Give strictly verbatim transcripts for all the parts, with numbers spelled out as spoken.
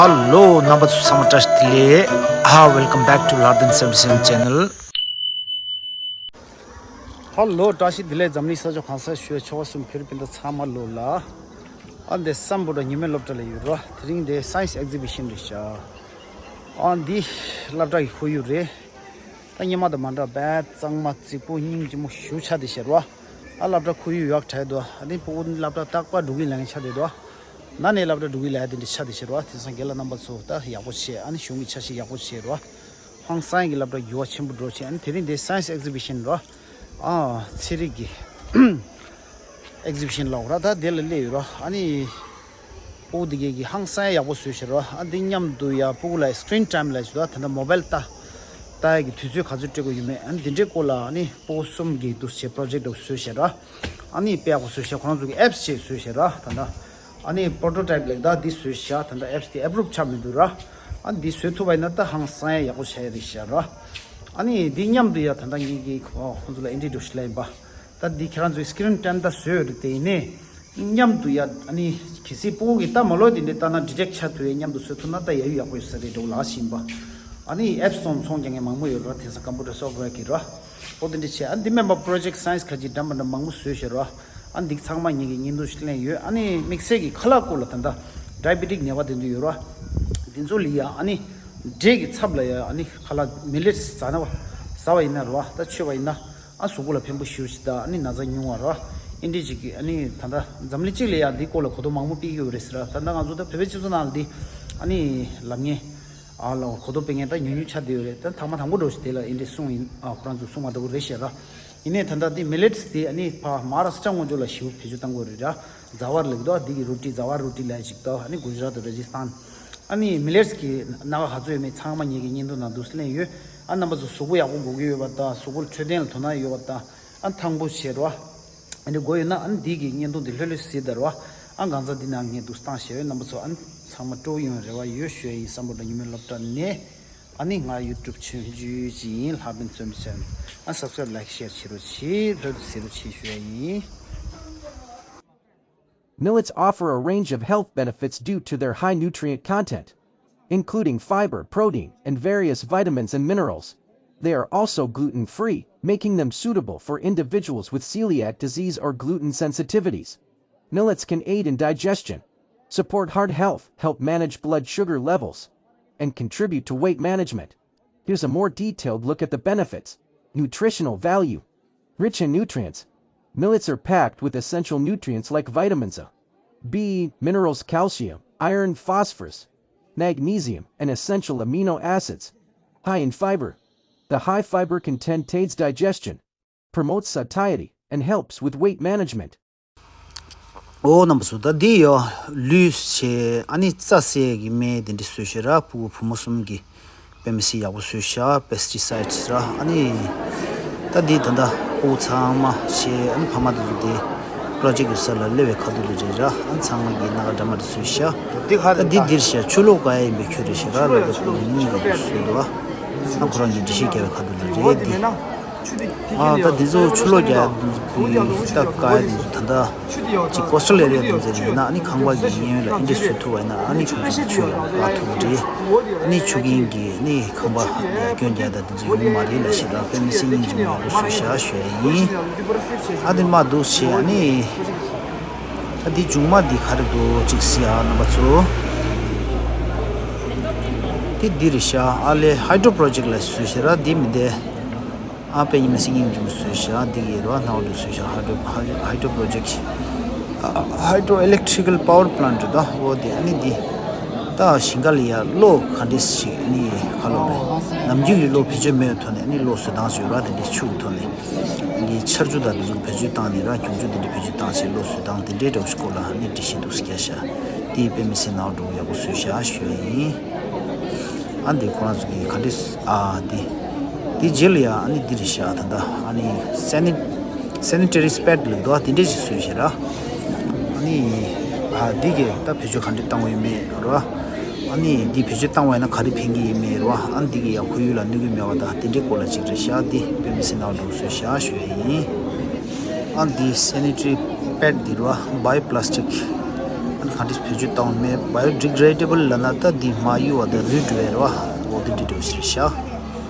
ཧ་ལོ། རྣམ་པ་ཚོ་ཚང་མ་བཀྲ་ཤིས་བདེ་ལེགས། ཨ། Welcome back to Lardin seventy-seven channel. ཧ་ལོ། བཀྲ་ཤིས་བདེ་ལེགས། འཛམ་གླིང་ས་ཕྱོགས་གང་སར་བཞུགས་ཆོལ་ཁ་གསུམ་བོད་རིགས་སྤུན་ཟླ་ཚང་མ་ལོ་ལ། ཨ། འདི་སམ་བྷོ་ཊ་ཉི་མའི་སློབ་གྲྭ་ལ་ཡོད་རོ། དེ་རིང་འདི་སའེན་སི་ཨེག་ཛི་བི་ཤན་རེད་ཤག་ཨ། འདི་སློབ་གྲྭ་གི་ཁོར་ཡུག་རེད། ད་སྔོན་མ་དང་མ་འདྲ་བས་གཙང་མ་རྫིག་པོ་སྙིང་རྗེ་མོ་ཞེ་པོ་ཆགས་བསྡད་ཤག་རོ། ཨ། སློབ་གྲྭ་ཁོར་ཡུག་ཡག་དྲགས་འདུག་ཨ་ནི་སྤུ་གུ་སློབ་གྲྭ་རྟག་པར་འགྲོ་གི་ལ་ངན་ཆགས་བསྡད་འདུག་ནང་ནས་སློབ་གྲྭ་འགྲོ་གི་ལ་དེ་འདྲ་ཆགས་བསྡད་ཤག་རོ། དེང་སང་རྒན་ལགས་རྣམ་པ་ཚོ་ད་ཡག་པོ་བྱས། ཨ་ནི་གཞུང་གི་འཆར་གཞི་ཡག་པོ་བྱས་རོ། ཧང་སང་གི་སློབ་གྲྭ་འགྱུར་བ་ཆེན་པོ་འགྲོ་བྱས། ཨ་ནི་དེ་རིང་འདི་སའེན་སི་ཨེག་ཛི་བི་ཤན་རོ། ཨ། ཚན་རིག་གི་ཨེག་ཛི་བི་ཤན་ལབ་དགོས་ར། ད་དེ་ལ་སླེབས་ཡོད་རོ། ཨ་ནི་སྤུ་གུ་དེ་གས་ཀྱིས་ཧང་སང་ཡག་པོ་བཟོས་ཤག་རོ། ཨ། འདི་མཉམ་དུ་ཡ་སྤུ་གུ་ལ་སི་ཀི་རིན་ཊའིམ་ལབ་ཅིག་འདུག་ད་ལྟ་མོ་བཱའིལ་ལྟ་ལྟ་ཡག་གི་དུས་ཚོད་ག་ཚོད་སྤྲོད་དགོས་ཡོད་མེད། ཨ་ནི་འདི་འདྲའི་སྐོར་ལ་ཨ་ནི་སྤུ་གུ་གསུམ་གྱིས་འདུག་སེ་པོ་རོ་ཇེག་འདྲ་བོ་བཟོས་ཤག་རོ། ཨ་ནི་དཔེ་ཡག་པོ་བཟོས་ཤག་ཁོ་རང་ཚོ་གིས་ཨེབ་སི་ཅིག་བཟོས་ཤག་རོ། ད་ལྟ་ཨ་ནི་པོ་རོ་ཊོ་ཊའིབ་ལབ་ད་འདི་བཟོས་ཤག་ད་ལྟ་ཨེབ་སི་དེ་ཨེབ་རུབ་ཆགས་མི་འདུག་རོ། ཨ་ནི་འདི་བཟོས་ཐུབ་པ་ཡིན་ན་ད་ཧང་སང་ཡག་པོ་ཆགས་ཡ་རེད་ཤག་རོ། ཨ་ནི་འདི་མཉམ་དུ་ཡ་ད་ལྟ་ངེད་ཀྱིས་ཁོ་ཁོང་ཚོ་ལ་ཨིན་ཊྲོ་ཌུ་ཀི་ཤན་ལབ་ཡིན་པ། ད་འདི་ཁྱེད་རང་ཚོའི་སི་ཀི་རིན་ཊའིམ་ད་བཟོས་ཡོད་རེད། དེ་ཡིན་ནའི་མཉམ་དུ་ཡ། ཨ་ནི་གལ་སྲིད་སྤུ་གུ་གིས་ལྟ་མ་ལོག་དེ་འདྲའི་ལྟ་ན་ཌི་ཊེག་ཆགས་ཐུབ་ཡས་མཉམ་དུ་བཟོ་ཐུབ་ན་ད་ཡ་ཡུ་ཡག་པོ་ཡོད་ས་རེད་འདྲ་བོ་ལབ་བཞིན་པ། ཨ་ནི་ཨེབ་སི་ཚོང་ཚོང་རྒྱག་མཁན་མང་པོ་ཡོད་རེད་བ། དེང་སང་ཀམ་པུ་ཊར་སོབ་ཝེར་གྱི་རོ། ཨོ་དེ་འདྲ་བྱས། ཨ་ནི་འདི་མིན་པ་པོ་རོ་ཇེག་སའེན་སི་ཁ་ཅིག་འདྲ་མི་འདྲ་མང་པོ་བཟོས་ཤག་རོ། ཨ་ནི་འདི་ཚང་མ་ངེད་ཀྱིས་བརྙན་ཐུང་ཞིག་ལེན་ཡོད། ཨ་ནི་དམིགས་བསལ་གྱི་ཁ་ལག་སྐོར་ལ་ད་ལྟ་ཌའི་བེ་ཊིག་ནད་པ་དེ་ཚོ་ཡོད་རོ། དེ་ཚོ་ལ་ཡ་ཨ་ནི་འབྲས་ཀྱི་ཚབ་ལ་ཡ་ཨ་ནི་ཁ་ལག་མི་ལེ་ཊི་ཟ་ན་བ་ཟ་བ་ཡིན་ན་རོ། ད་མཆོད་པ་ཡིན་ན། ཨ། གཟུགས་པོ་ལ་ཕན་པོ་ཞེ་པོ་ཅིག་དང་། ཨ་ནི་ན་ཚ་ཉུང་བ་རོ། ཨིན་ཊྲོ་ཅིག་གི། ཨ་ནི་ད་ལྟ་འཛམ་གླིང་སྤྱི་ལ་ཡང་འདིའི་སྐོར་ལ་གོ་རྟོགས་མང་པོ་སྤེལ་གྱི་ཡོད་རེད་ཟེར་ར། ད་ལྟ་ང་ཚོ་ད་བོད་པའི་སྤྱི་ཚོགས་ནང་ལ་འདི་ཨ་ནི་ལབ་མཁན་ཨ་ལ་གོ་རྟོགས་སྤེལ་མཁན་ད་ཉུང་ཉུང་ཆགས་བསྡད་ཡོད་རེད། ད་ཐེངས་མ་དང་པོ་འདྲ་བོ་ཞིག་དེ་ལ་ཨིན་ཊྲོ་གསུངས་ཡིན། ཨ། ཁོ་རང་ཚོས་གསུངས་པ་འདྲ་བོ་རེད་ཤག་ར། ཡིན་ནའི་ད་ལྟ་འདི་མི་ལེ་ཊི་དེ་ཨ་ནི་ཕར་མ་ཧཱ་རཱ་ཤི་ཊྲ་སྔོན་ཕྱོགས་ལ་ཞེ་པོ་བེད་སྤྱོད་གཏང་གི་ཡོད་རེད་ར། ཛ་ཝར་ལབ་ཀྱི་འདུག་འདི་གི་རོ་ཊི། ཛ་ཝར་རོ་ཊི་ལབ་ཅིག་འདུག་ཨ་ནི་གུ་ཇ་རཱཏ་དང་རཱ་ཇི་སི་ཐན། ཨ་ནི་མི་ལེ་ཊི་གི་སྣ་ཁ་ག་ཚོད་ཡོད་མེད་ཚང་མ་ངེད་ཀྱིས་བརྙན་ཐུང་ནང་འདུག་སེ་ལེན་ཡོད། ཨ། རྣམ་པ་ཚོ་གཟུགས་པོ་ཡག་པོ་དགོས་ཀྱི་ཡོད་པ་དང་། གཟུགས་པོར་འཕྲོད་བསྟེན་ལ་དོ་སྣང་ཡོད་པ་དང་། ཨ། ཐང་པོ་བྱེད་རོགས། ཨ་ནི་དགོས་ཡོད་ན་ཨ་ནི་འདི་གི་བརྙན་ཐུང་འདི་ལྷོད་ལྷོད་གཟིགས་དང་རོགས། ཨ། གང་ཚ་འདི་ནང་ངས་འདུག་སེ་བཏང་བཞག་ཡོད། རྣམ་པ་ཚོ་ཨ་ནི་ཚང་མ་སྤྲོ་པོ་ཡོང་རེ་བ་ཡོད་ཞུ་ཡ་ཡིན། སམ་བྷོ་ཊ་ཉི་མའི་སློབ་གྲྭ་ནས། ཨ་ནི་ང་ཡུ་ཊུབ་ཆུང་ཆུང་ཅིག་ཡིན། ལྷག་པའི་བརྩོན་བྱས། ཨ། སབ་སི་ཀ་རེབ་ལའིཀ་ཤེར་བྱེད་རོགས་གྱིས། ལྷོད་ལྷོད་གཟིགས་རོགས་གྱིས་ཞུ་ཡ་ཡིན། Millets offer a range of health benefits due to their high nutrient content, including fiber, protein, and various vitamins and minerals. They are also gluten free, making them suitable for individuals with celiac disease or gluten sensitivities. Millets can aid in digestion, support heart health, help manage blood sugar levels, and contribute to weight management. Here's a more detailed look at the benefits. Nutritional value. Rich in nutrients, millets are packed with essential nutrients like vitamins A, B, minerals calcium, iron, phosphorus, magnesium, and essential amino acids. High in fiber. The high fiber content aids digestion, promotes satiety, and helps with weight management. ཨོ་རྣམ་པ་ཚོ། ད་འདི་ཡོ་ལུད་བྱས། ཨ་ནི་རྩྭ་བསད་ཀྱི་སྨན་དེ་འདྲ་བཟོས་ཤག་ར། ཕྲུ་གུ་བུ་མོ་གསུམ་གྱིས་དཔེ་མི་སྲིད་ཡག་པོ་བཟོས་ཤག་པེ་སི་ཊི་སའི་ཌི་སི་ར། ཨ་ནི་ད་འདི་ད་ལྟ་ཕྲུ་གུ་ཚང་མ་བྱས། ཨ་ནི་ཕ་མ་དེ་ཚོ་དེ་པོ་རོ་ཇེག་ཡོད་ས་ལ་སླེབས་པའི་ཁ་ཐུག་ལ་རེད་ར། ཨ་ནི་ཚང་མ་གིས་སྣ་ཁ་འདྲ་མི་འདྲ་བཟོས་ཤག་ད་འདི་འདིར་ཤག་ཆུ་ལོག་ག་ཡིན་པའི་ཁྱོད་རེད་ཤག་ར། ལ་ད་ཕྲུ་གུ་གཉིས་ཀྱིས་བཟོས་འདུག་ཨ། ཨ་ཁོ་རང་གིས་འགྲེལ་བཤད་རྒྱབ་པའི་ཁ་ཐུག་ལ་རེད་འདི། ཨ། ད་འདི་ཚོ་ཆུ་ལོག་རྒྱག་ཡ་འདི་ཚོ་གི་ད་བཀག་ཡ་འདི་ཚོ་ད་ལྟ་ཅིག་ཀོ་སི་ཊལ་ཨེ་རི་ཡ་འདི་ཚོ་ཡིན་ན། ཨ་ནི་ཁང་པ་གི་གཡས་གཡོན་ལ་ཨེ་འདྲ་བཟོ་ཐུབ་པ་ཡིན་ན། ཨ་ནི་ཁོང་ཚོ་ཆུ་ཡང་བཀག་ཐུབ་ཀྱི་རེད། ཨ་ནི་ཆུ་རྐྱེན་གྱིས་ཨ་ནི་ཁང་པ་སྐྱོན་རྒྱག་ཡ་ད་འདི་ཚོ་ཡོང་གི་མ་རེད་ལབ་ཤག་ར། དཔེ་མི་སྲིད་སྙིང་རྗེ་མོ་ཡག་པོ་བཟོས་ཤག་ཞུ་ཡ་ཡིན། ཨ་འདི་མ་འདུག་བྱས། ཨ་ནི་ད་འདི་མཇུག་མ་འདི་ག་རེ་འདུག་ཅིག་གཟིགས་ཨ་རྣམ་པ་ཚོ། འདི་འདི་རེད་ཤག་ཨ་ལས་ཧའི་ཌོ་པོ་རོ་ཇེག་ལ་བཟོས་ཤག་ར། འདི་མི་འདི། ཨ། དཔེ་ཡིན་ན་སི་ཡིན་འཇུ་བཟོས་ཤག་འདི་གི་རོ་ནའོ་འདུག་བཟོས་ཤག་ཧའི་ཌོ་ཧའི་ཌོ་པོ་རོ་ཇེག་ཧའི་ཌོ་ཨི་ལེག་ཊི་རི་ཀལ་པ་ཝར་པ་ལན་ཊི་རེད་ད། འོ་དེ་ཨ་ནི་འདི་ད་ཞིང་ཁ་ལ་ཡ་གློག་ག་འདྲས་ཤིག་ཨ་ནི་ཁ་ལོ་རེད། ནམ་རྒྱུན་གྱི་གློག་བེད་སྤྱོད་མེད་པའི་ཐོག་ནས་ཨ་ནི་གློག་བཟོ་སྟངས་ཤིག་ཡོད་ར། དེ་འདྲའི་ཆུ་གི་ཐོག་ནས་ཨ་ནི་ཆར་ཆུ་དང་དེ་ཚོ་བེད་སྤྱོད་བཏང་ནས་ར། ཁྱུང་ཆུ་དེ་འདྲ་བེད་སྤྱོད་བཏང་བྱས་གློག་བཟོ་སྟངས་དེ་འདྲའི་འདྲ་བོ་ཞིག་སྐོར་ལ་ཨ་ནི་འགྲེལ་བཤད་འདུག་སེ་བརྒྱབ་ཤག་དེ་དཔེ་མི་སྲིད་ནའོ་འགྲོ་ཡག་པོ་བཟོས་ཤག་ཞུ་ཡ་ཡིན། ཨ་འདི་ཁོ་རང་ཚོ་གི་ག་འདྲས། ཨ་འདི་འདི་རྗེས་ལ་ཡ་ཨ་ནི་འདི་རེད་ཤག་ད་ལྟ་ཨ་ནི་སེ་ནི་སེ་ནི་ཊ་རི་པེཌ་ལབ་འདུག་ཨ། དེ་འདྲས་ཞིག་བཟོས་ཤག་ར། ཨ་ནི་ཨ་འདི་གི་ད་བེད་སྤྱོད་ག་འདྲས་བཏང་བ་ཡོད་མེད་ར། ཨ་ནི་འདི་བེད་སྤྱོད་བཏང་བ་ཡིན་ན་ག་རེ་ཕན་གྱི་ཡོད་མེད་ར། ཨ་འདི་གི་ཡ་ཁོར་ཡུག་ལ་གནོད་ཀྱི་མེད་པ་དང་དེ་འདྲའི་སྐོར་ལ་ཅིག་རེད་ཤག་འདི་དཔེ་མི་སྲིད་ནའོ་འགྲོ་བཟོས་ཤག་ཞུ་ཡ་ཡིན། ཨ་འདི་སེ་ནི་ཊ་རི་པེཌ་འདི་ར། བྷའི་ཨོ་པི་ལ་སི་ཊིག་ཨ་ནི་ ག་འདྲ་བེད་སྤྱོད་བཏང་མེད། བ་ཡོ་ཌི་གི་རེ་ཌི་བལ་ལབ་ན་ད་འདི་མ་གཡུག་པ་དང་རུལ་འགྲོ་བས་རེད་བ། འོ་དེ་འདྲ་འདྲ་བོ་ཞིག་རེད་ཤག་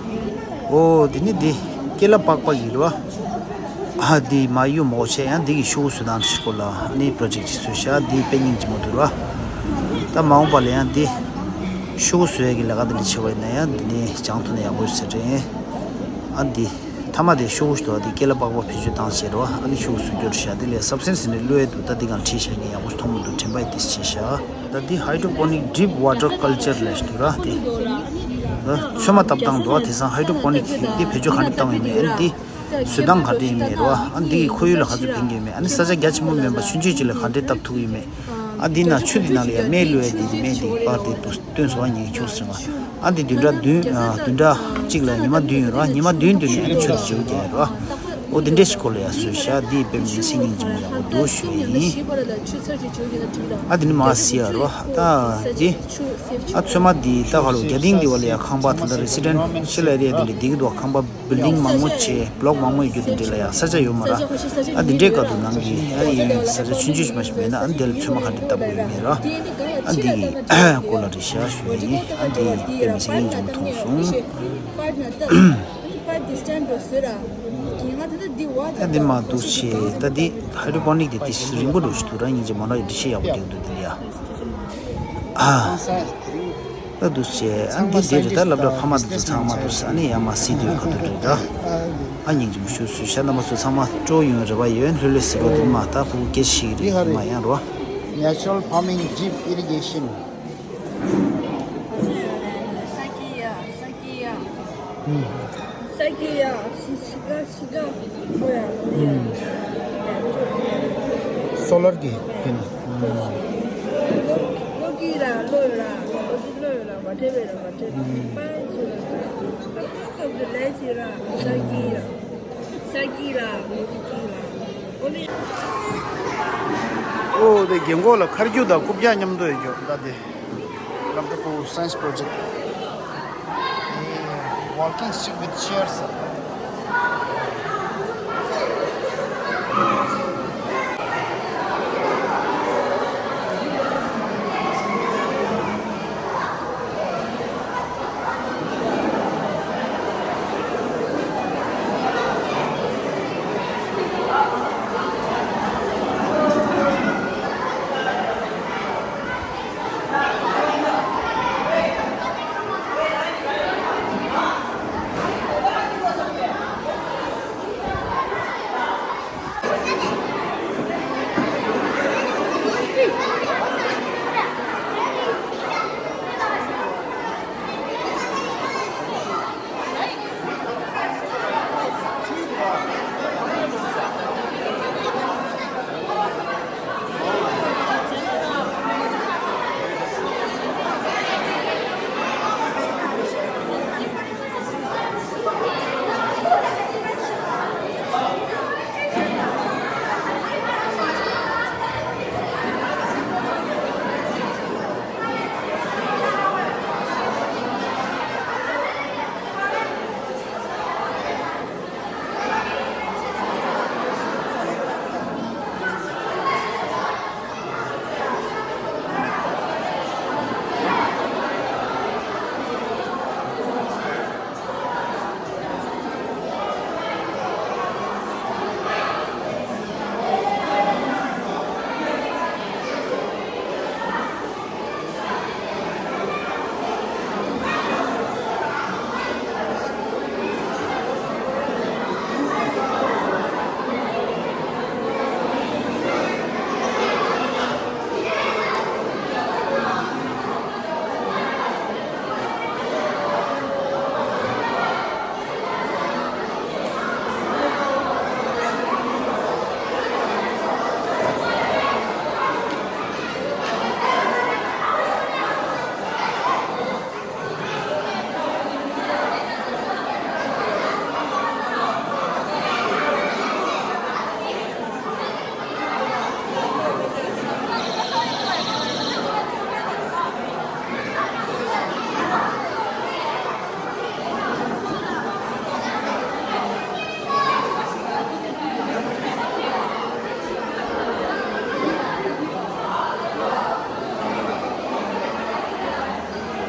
འོ་དེ་ནི་འདི་ཀེ་ལ་པགས་པ་ཡིན་རེད་བ། ཨ་འདི་མ་གཡུག་མོ་བྱས་ཡང་འདི་གི་ཤོག་བུ་བཟོ་སྟངས་ཤིག་སྐོར་ལ་ནི་པོ་རོ་ཇེག་ཅིག་བཟོས་ཤག་འདི་དཔེ་སྙིང་རྗེ་མོ་འདུག་ར། ད་མ་འོངས་པ་ལ་ཡང་འདི་ཤོག་བུ་བཟོ་ཡ་གི་ལས་ཀ་དེ་འདྲ་བྱེད་པ་ཡིན་ན་ཡང་འདི་ནི་སྦྱང་ཐུབ་ན་ཡག་པོ་ཟེར་རེད། ཨ་འདི་མཐའ་མ་དེ་ཤོག་བུ་ཞིག་འདུག་ཨ་འདི་ཀེ་ལ་པགས་པ་བེད་སྤྱོད་བཏང་བྱས་རེད་བ། ཨ་ནི་ཤོག་བུ་བཟོ་རྒྱུ་རེད་ཤག་འདི་ལས་སབ་སི་ཊན་སི་ནས་བླུགས་ཡ་འདུག་ད་འདི་གང་བྲིས་བཞག་ངས་ཡག་པོ་མཐོང་མི་འདུག་དྲན་པ་ཡིན་དེ་བྱས་ཤག་ད་འདི་ཧའི་ཌོ་པོ་ནིག་ཌི་རིབ་ཝ་ཊར་ཀལ་ཅར་ལབ་ཞིག་འདུག་ར། དེ་ཚོད་མ་བཏབ་སྟངས་འདུག་ཨ་དེང་སང་ཧའི་ཌོ་པོ་ནིག་འདི་བེད་སྤྱོད་ག་འདྲ་བཏང་ཡོད་མེད། ཨ་ནི་འདི་བཟོ་སྟངས་ག་འདྲ་ཡིན་མེད་རེད་བ། ཨ་འདི་གི་ཁོར་ཡུག་ལ་ག་ཚོད་ཕན་གྱི་ཡོད་མེད། ཨ་ནི་ས་ཆ་རྒྱ་ཆེན་པོ་མིན་པ་ཆུང་ཆུང་ཅིག་ལ་ག་འདྲས་བཏབ་ཐུབ་ཀྱི་ཡོད་མེད། ཨ་འདི་ན་ཆུ་འདི་ནང་ལ་ཡ་སྨན་བླུགས་ཡ་འདི་སྨན་འདི་པར་འདི་འདུག་སྟོན་སོང་བ། ངས་ཁྱོད་ཟེར་བ། ཨ་འདི་བདུན་ཕྲག་བདུན་ཨ་བདུན་ཕྲག་གཅིག་ལ་ཉི་མ་བདུན་ཡོད་རེད་བ། ཉི་མ་བདུན་བདུན་ནས་ཨ་ནི་ཆུ་འདི་བྱེའུ་རྒྱག་ཡ་རེད་བ། འོ་འདི་འདྲས་ཞིག་སྐོར་ལ་ཡ་བཟོས་ཤག་འདི་དཔེ་མི་སྲིད་སྙིང་རྗེ་མོ་ཡག་པོ་འདུག་ཞུ་ཡ་ཡིན། ཨ་འདི་ནི་མ་སི་ཡ་རེད་བ། ད་འདི་ཨ་ཚོད་མ་འདི་ད་ག་ལོ་རྒྱ་སྟེང་འདི་བ་ལ་ཡ་ཁང་པ་ད་ལྟ་རེ་སི་ཌེན་ཤལ་ཨེ་རི་ཡ་འདི་འདྲ་འདི་གི་འདུག་ཁང་པ་བིལ་ཌིང་མང་མོ་བྱས་བྷི་ལོག་མང་མོ་ཡོད་རྒྱུ་དེ་འདྲ་ལ་ཡང་ས་ཆ་ཡོད་མ་རེད། ཨ་འདི་འདྲའི་སྐབས་དུ་ནང་གི་ཨ་ཡིན་ས་ཆ་ཆུང་ཆུང་ཞིག་མ་ཞིག་མེད་ན་ཨ་འདི་ལ་ཚོད་མ་ག་འདྲ་བཏབ་དགོས་ཡོད་མེད་ར། ཨ་འདི་གི་སྐོར་ལ་རེ་བཞག་ཞུ་ཡ་ཡིན། ཨ་འདི་དཔེ་མི་སྲིད་སྙིང་རྗེ་མོ་མཐོང་སོང་། ཨ་འདི་མ་འདུག་བྱས་ད་འདི་ཧའི་ཌོ་པོ་ནིག་དེ་དེ་རིང་པོ་འགྲོ་ཞིག་འདུག་ར། སྙིང་རྗེ་མོ་ར་འདི་བཤད་ཡག་པོ་རྒྱག་འདུག་དེ་ལ་ཡ། ཨ། ད་འདུག་བྱས་ཨ་འདི་འདི་རེད། ད་སློབ་གྲྭ་ཕ་མ་དེ་ཚོ་ཚང་མ་འདུག་ཨ་ནི་ཡ་མ་སི་དུས་ག་དུས་རེད་ད། ཨ་སྙིང་རྗེ་མོ་ཞུ་ཞུ་ཤ་རྣམ་པ་ཚོ་ཚང་མ་སྤྲོ་ཡོང་རེ་བ་ཡོད། ལྷོད་ལྷོད་ཟེར་བ་དེ་མ་ད་ཕྲུ་གུ་སྐད་ཤིག་རེད་མ་ཡང་རོ། Natural farming, drip irrigation. Solar གི་ཕིན། ཨོ་དེ་རྒན་གོག་ལ་ཁ་རྒྱུག་དང་རྐུབ་བཀྱག་མཉམ་དུ་ཡོད་རྒྱུ་ད་དེ། Doctor Pu Science Project. Walking stick with chairs.